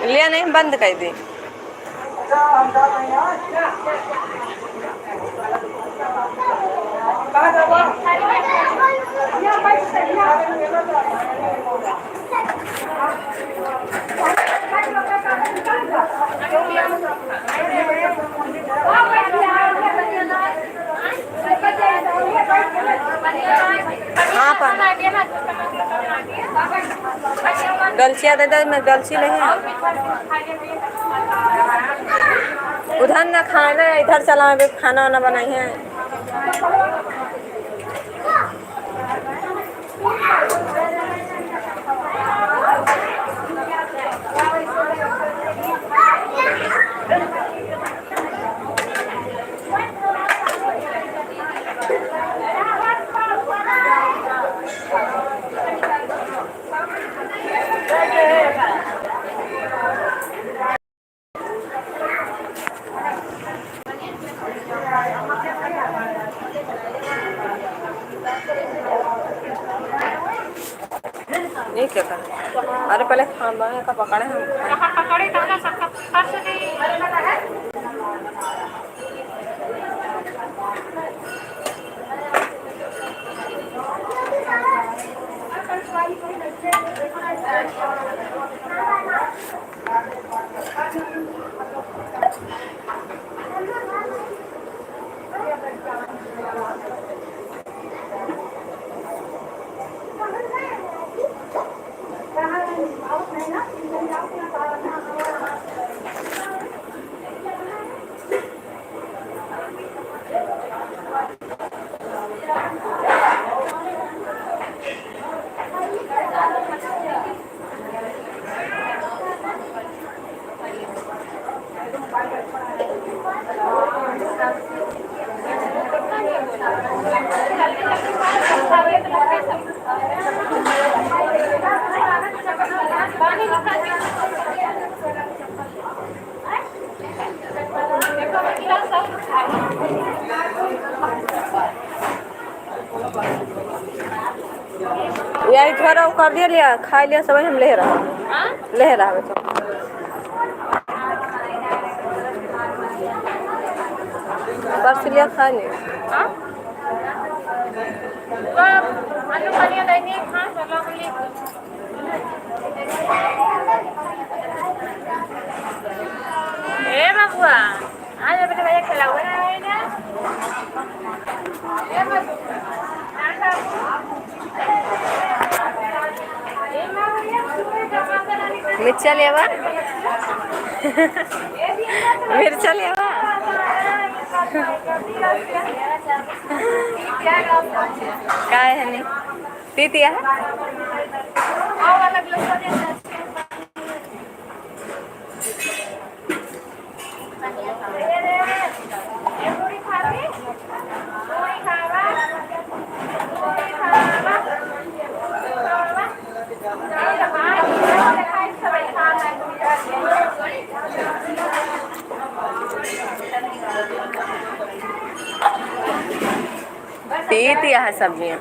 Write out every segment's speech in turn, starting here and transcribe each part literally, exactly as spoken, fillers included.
लिया नहीं, बंद कर दे। हाँ, पा-, डलचिया दे दे, मैं डलची नहीं है। उधर ना खाए ना, इधर चला, अभी खाना वाना बनाई है। ये क्या कर? अरे पहले खाना का पकड़े हम। कहाँ पकड़े, कहाँ सबका फंस गई। यही घर और कर दिया, लिया, खा लिया सब, हम ले रहा, हाँ? ले रहा है सब। बस लिया, खा लिया। हाँ? तो आलू पानी लेंगे, हाँ, सब लोग ले। ए बबुआ, आज अपने भैया खिलाओ ना, है ना? ए बबुआ, मिर्चा लेवा? मिर्चा लेवा? काय है नहीं? तीतिया? तीत यह सब्जियाँ।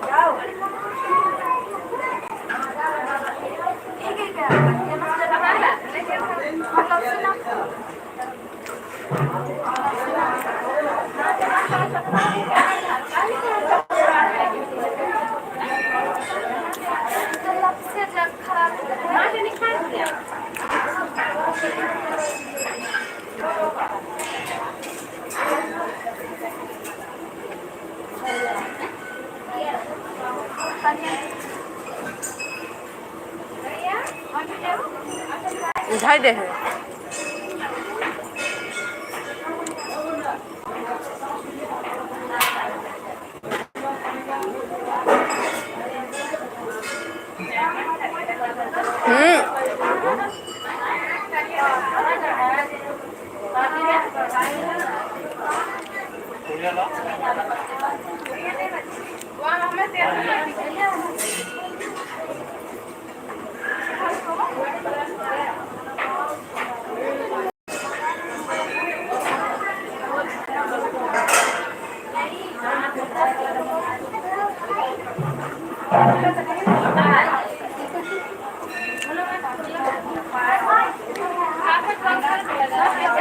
उठाई दे है। हम्म।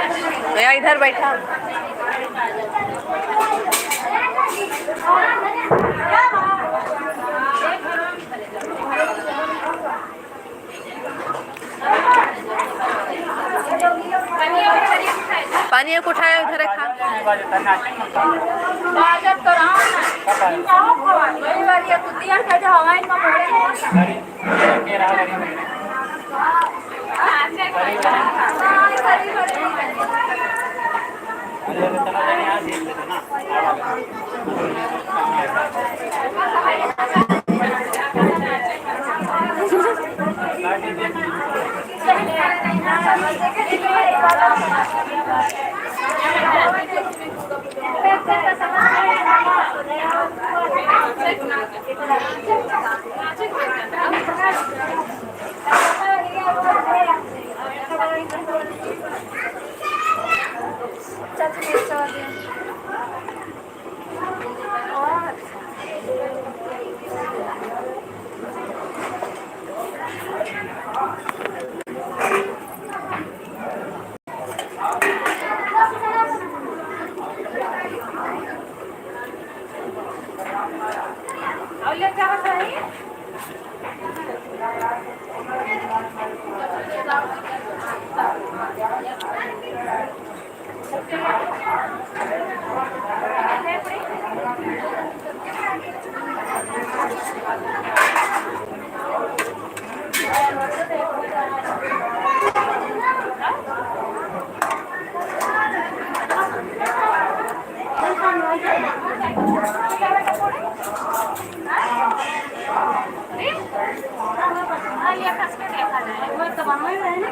भैया, इधर बैठा। पानी एक उठाया, उधर एक खा। बाजत तो रहा हूँ ना। वही बात है, कुतिया का जो हवाई में मोड़े।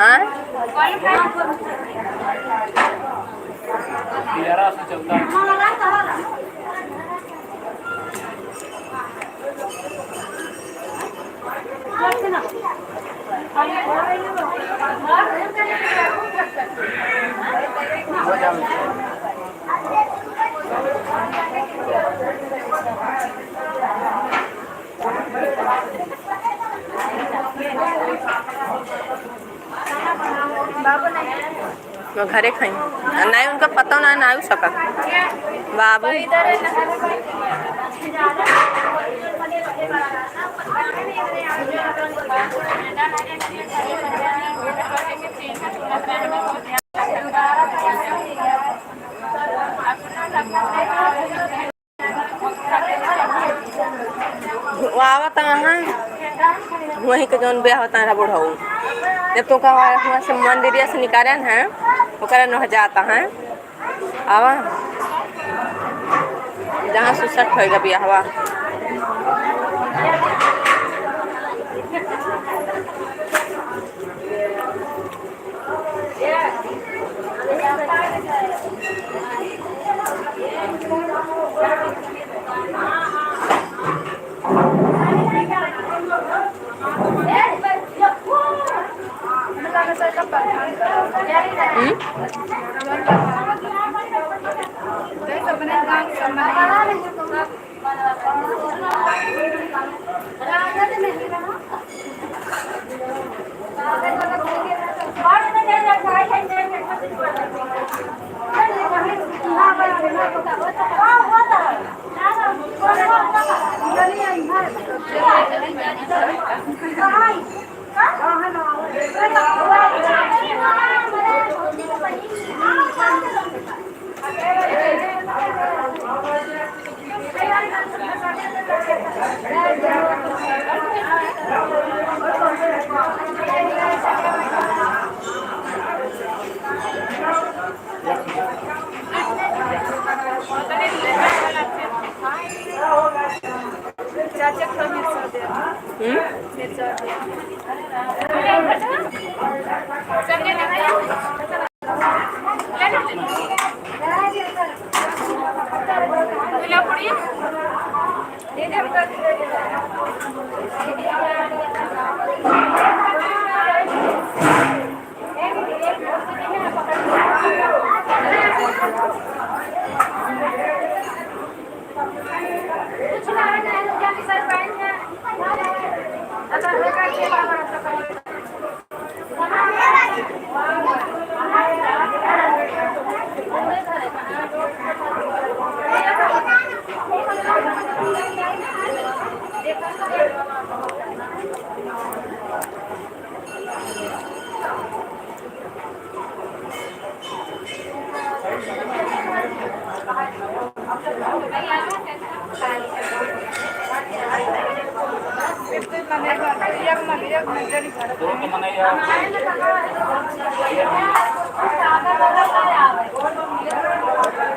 हाँ? घरे खाई। नहीं, उनका पता ना, ना आयु सकत। बाबू। वो आवत हैं, वहीं के जौन ब्याह होता है बुढ़ऊ, जब तो का हुआ से मंदिरिया से निकाले हैं, ओकरा नह जाता है। आवा, जहाँ से set होइगा बियाहवा। हम्म? हम्म?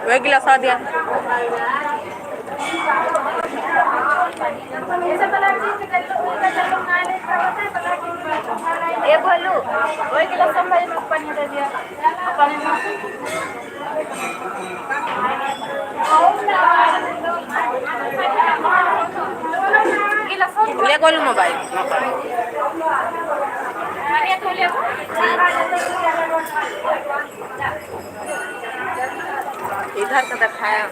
वही गिलास आ दिया। ए भोलू, वही गिलास में पानी दे दिया। ले गोलू मोबाइल। इधर से दिखाया।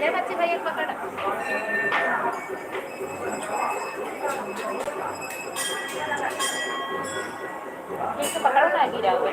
ले बच्चे, भैया पकड़। ठीक से पकड़ो ना, गिरा हुआ।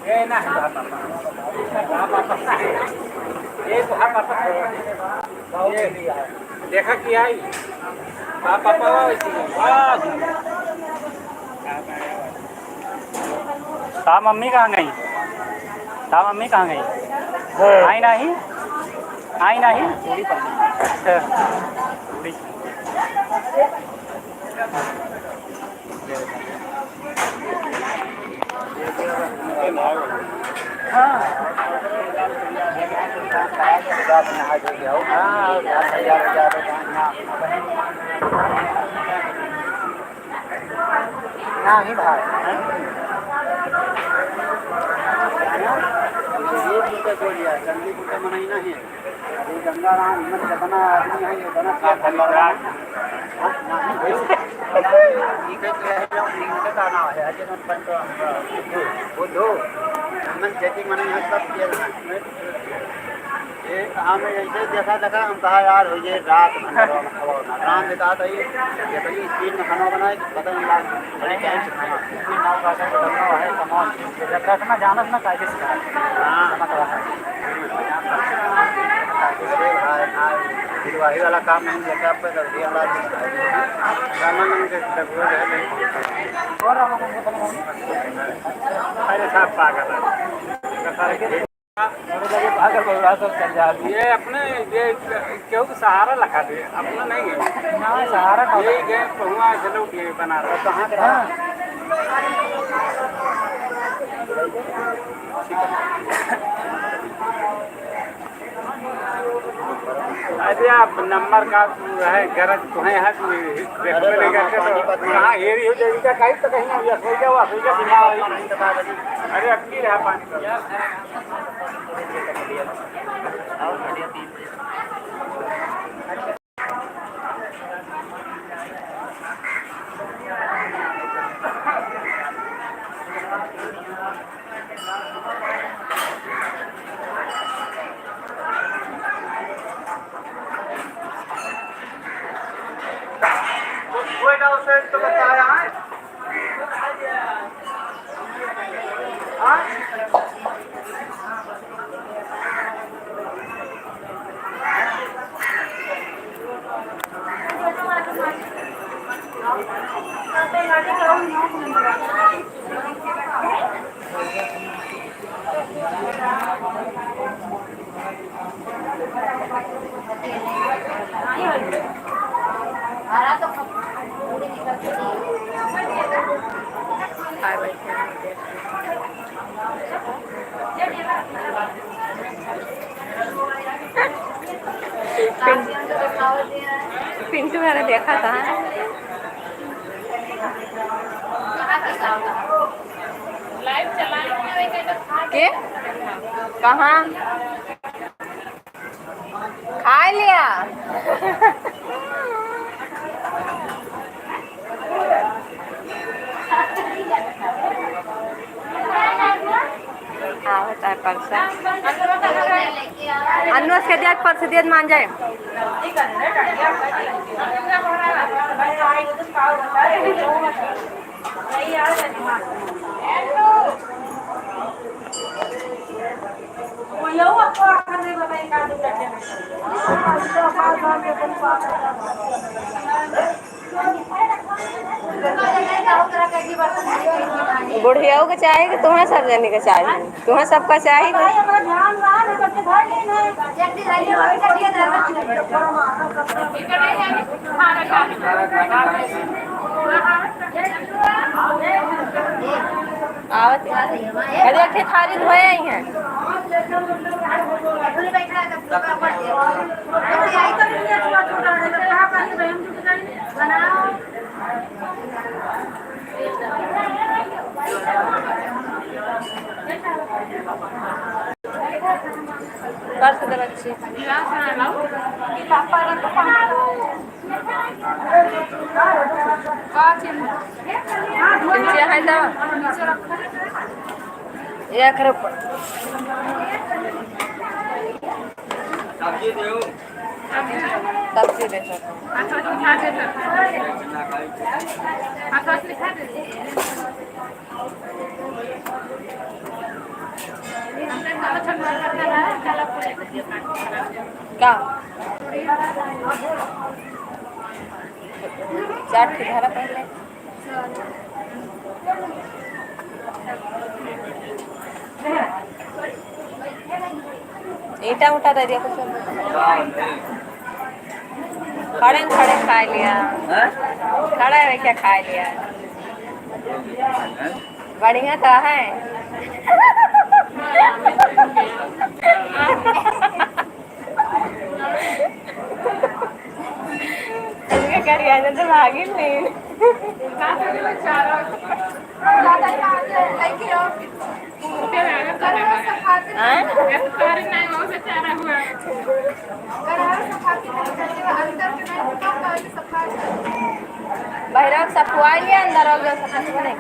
ये ना है, ये तो है, ये देखा कि आई, पापा, पापा, वाह। ता मम्मी कहाँ गई? ता मम्मी कहाँ गई? हाँ। आई नहीं? आई नहीं? अच्छा। नहीं भाई, ये दूसरे को लिया, चंडी को तो मनाई नहीं है। ये गंगा राम, इनमें कितना आदमी है, ये बना क्या धन्यवाद। हाँ, नहीं, ये कहीं तो है, जो इनके का नाम है, अजय पंत, बुद्धू, बुद्धू, हमने खेती मनाई है, सब किया था। ये हम ऐसे देखा, देखा, हम कहा, "यार, हो ये रात में करो, हम खाओ ना।" राम ने कहा था, "ये, ये बड़ी स्पीड में खाना बनाए, पता नहीं यार, बड़े टाइम से खाना।" ये नाव का क्या करना है, कमाल। जब रखना, जानत ना, काहे से खाना। हाँ। मतलब है। ये भाई, भाई, फिर वही वाला काम नहीं देखा, अब तो ये वाला रामानंद के डगुआ जो है, नहीं। अरे साहब, पागल है। ये अपने, ये केहू के सहारा लगा दे, अपना नहीं है। हाँ, सहारा का। यही गए पहुआ, चलो, ये बना रहा। कहाँ के रहा? अरे, आप नंबर का है, गरज तुम्हें है, कोई अरे, देखो, रामा, देखो, पानी पत कहाँ हेरी हो जाएगी, क्या कहीं तो कहीं हो जाए, कोई क्या हुआ, कोई क्या सुना है? अरे, अब की रहा पानी का? कोई ना उसे तो बताया है। पिं-, पिंटू मैंने देखा था। के? कहाँ? खाइ लिया। आवत है परसा। अनुज के दिया, परस दिया, मान जाए। बुढ़ियाऊ के चाही कि तुम्हें सब जने के चाही? तुम्हें सबका चाही कि? आवत, अरे, एक ठे थारी धोए आई हैं। कर से दे बच्ची। नीचे है तो एक रुपये। सब्जी दे सर। का? चार ठे धरा पहले। ईंटा उठा दे दिया कुछ। खड़े न खड़े खाए लिया। हैं? खड़ा है क्या खाए लिया? बढ़िया तो है। इनके करिया ने तो भागी नहीं। आँय? बहिरा सफुआ लिया, अंदर हो गया, सफा नहीं।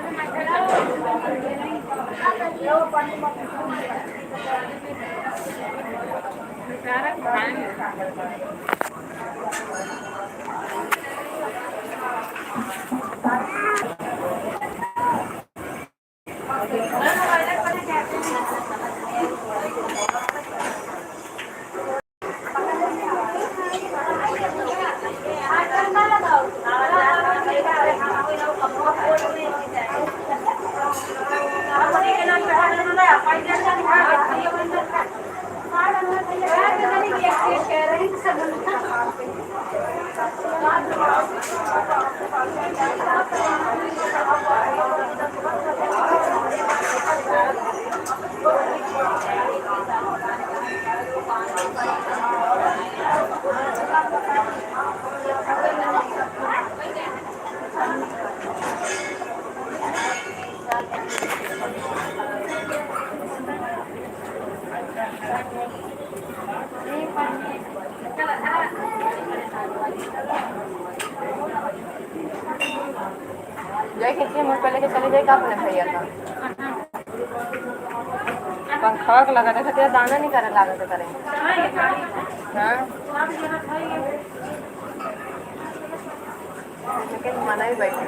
जाए खींच के मुँह पे लेके चले जाए का अपने भैया का। पंखा के लगा देखते हैं, दाना नहीं करे लागत करे। हाँ। लेकिन मना ही बैठे।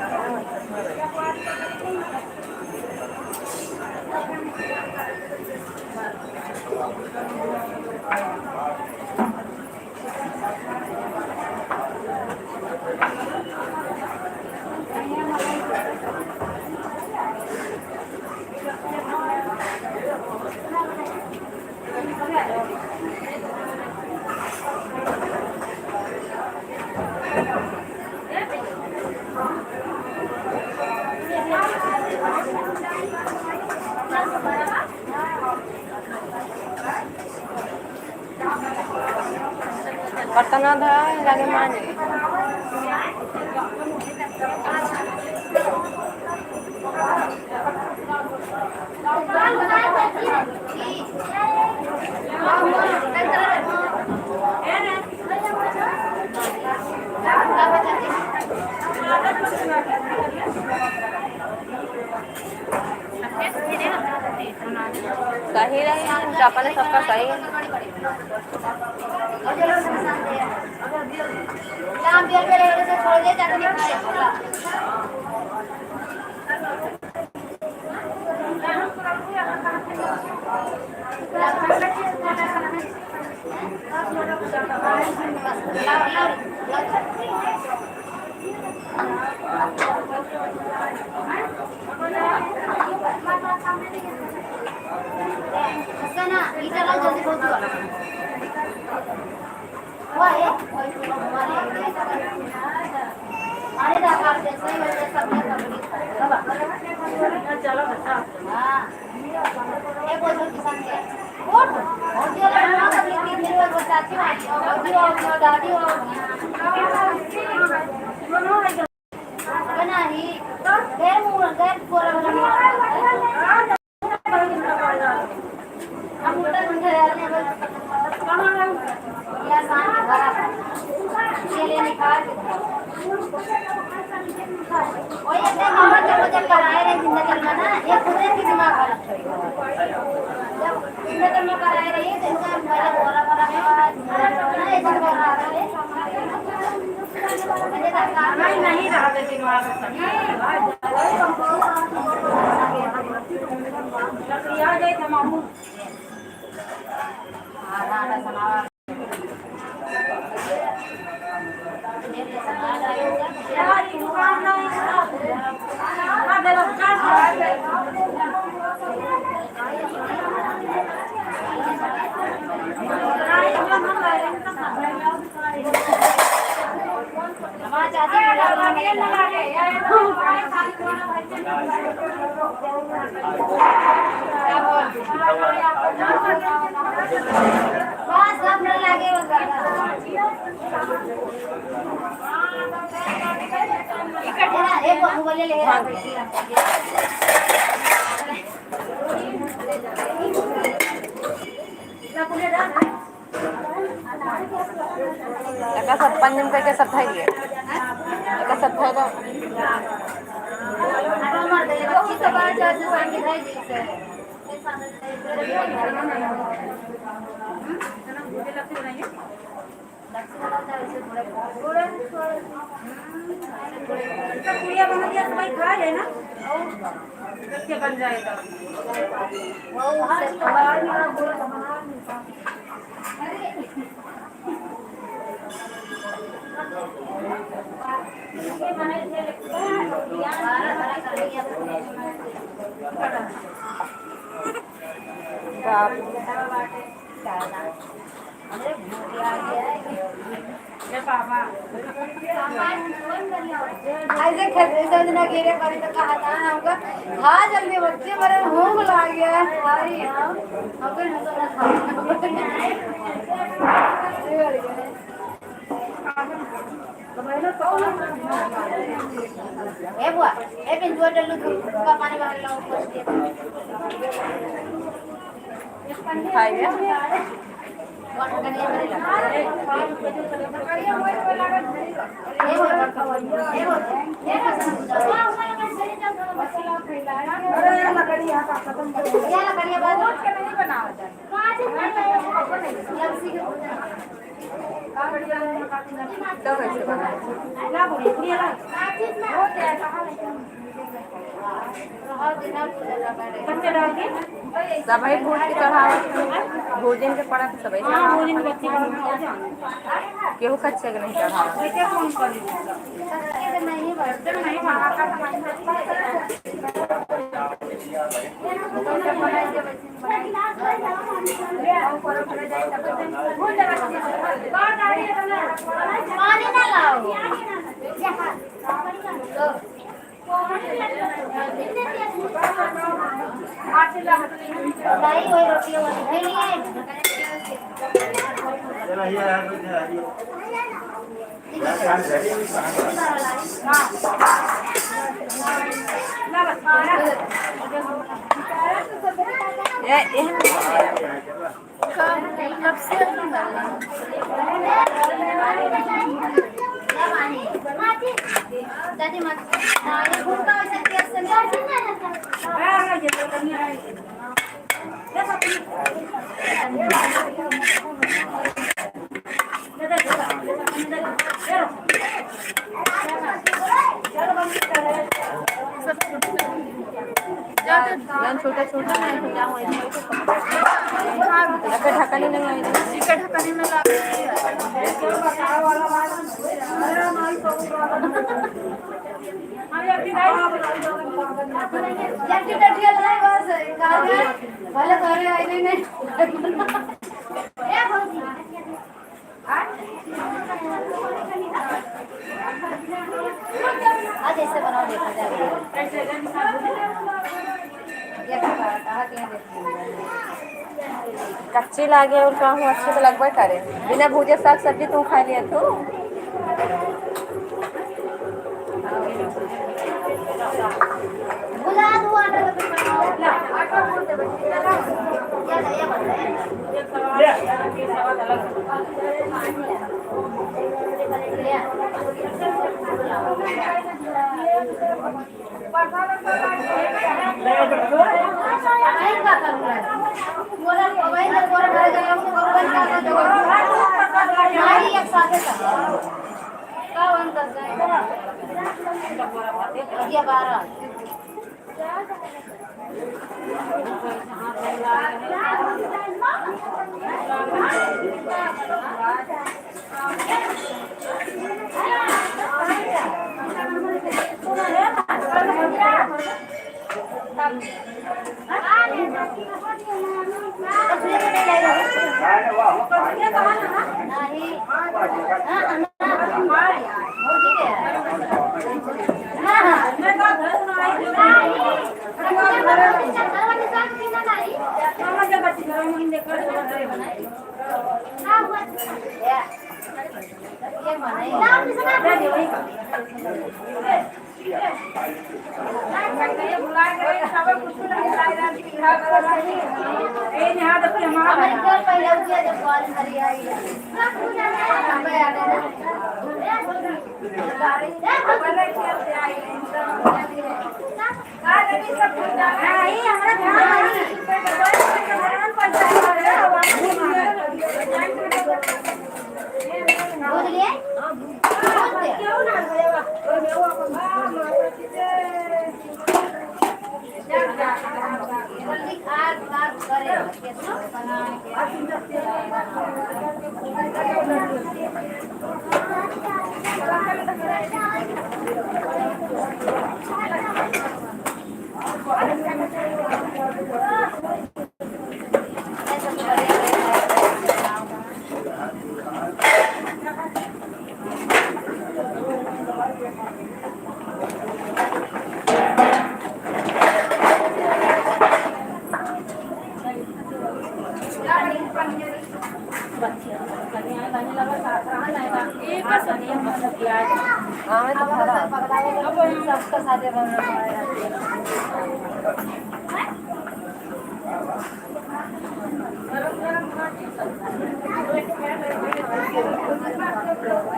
बर्तन धोए, जाके मांज ले। सही रही, हम तो अपने सबका सही। हाँ। ये बोल दो किसान के। उठ। भौजी वाला बना दो, बीच में मेरे को चाची हो, भौजी हो, दादी हो। बना ही। गैर मुँह, गैर बोला बना। एका सब पंजम करके सब धइ लिए। एका सब धइ दो। गुड़िया बना दिया, सब खा ले ना। और बच्चे बन जाएगा। बाप। ऐसे खेत में से ना गिरे पड़ी तो कहा था हमको, "हाँ, जल्दी बच्चे, मेरे भूख लग गया है, खा रही हूँ।" हमको नहीं सोना था। ए बुआ, ए पिंटुआ, चल तू का पानी बाहर लाओ, कुछ दे। खाइए। सबही भूज के चढ़ावत, भोजन के पड़ा तो सबही चढ़ावत। केहू कच्चे के नहीं चढ़ावत। पानी ना लाओ। भाई, वही रोटी, वही नहीं है। जौन छोटा छोटा है, तो क्या हुआ, इसमें तो एकर ढक्कन ही नहीं है। एकर ढक्कन ही नहीं लगा। जबकि टटिया लाई बस, भले घरे आई नहीं, नहीं। आज ऐसे बनाओ, देखा जाए। कच्ची लागे और का हुआ, अच्छे तो लगबे करे। बिना भूजे साग सब्जी तू खा लिया तू।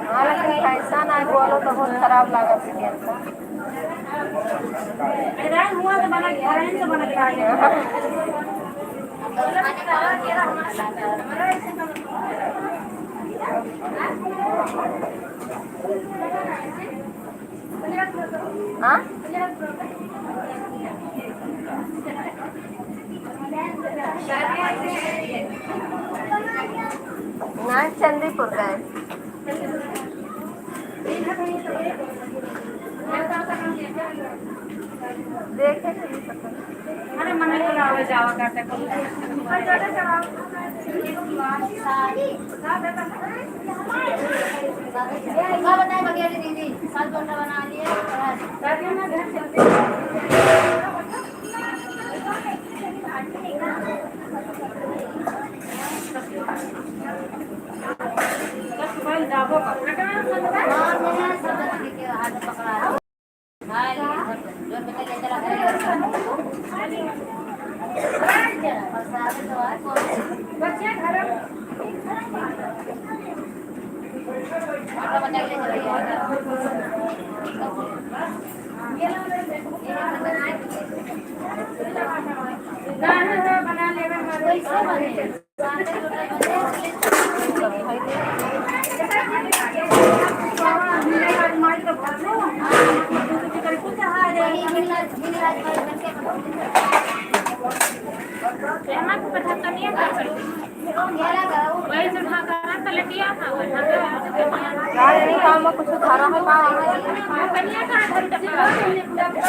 हाँ, लेकिन पैसा ना बोलो तो बहुत खराब लागत है। हाँ? ना, चंदीपुर का है। देखे थे, नहीं पता। अरे, मने तो ना आवे जावा करते कुछ। का बताए बगेली दीदी, साल जोटा बना लिए। वही से ढाका रहा, पलटिया था, वो ढाका रहा। यार, ये काम में कुछ धारा है, काम में। पनिया कहाँ धरी, डब्बा?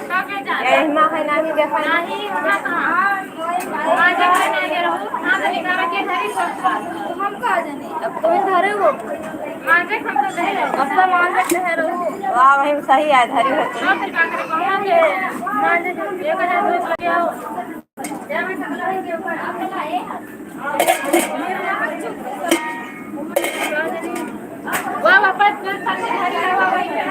का के जा? ए, हिमा है, नानी देखा है। नहीं, वहाँ कहाँ? वहाँ जब मैं नहीं रहो, वहाँ से निकाल के धरी, सब। तो हम कहाँ जाने? अब तुम धरे हो। मांजे के हम तो दे रहे। अब तो मांजे के दे रहे। वाह, वही सही है, धरी होती। हाँ, फिर का करे, कहाँ के मांजे के एक हजार दो सौ हो। वाह, वाह, पाँच, पाँच, पाँच,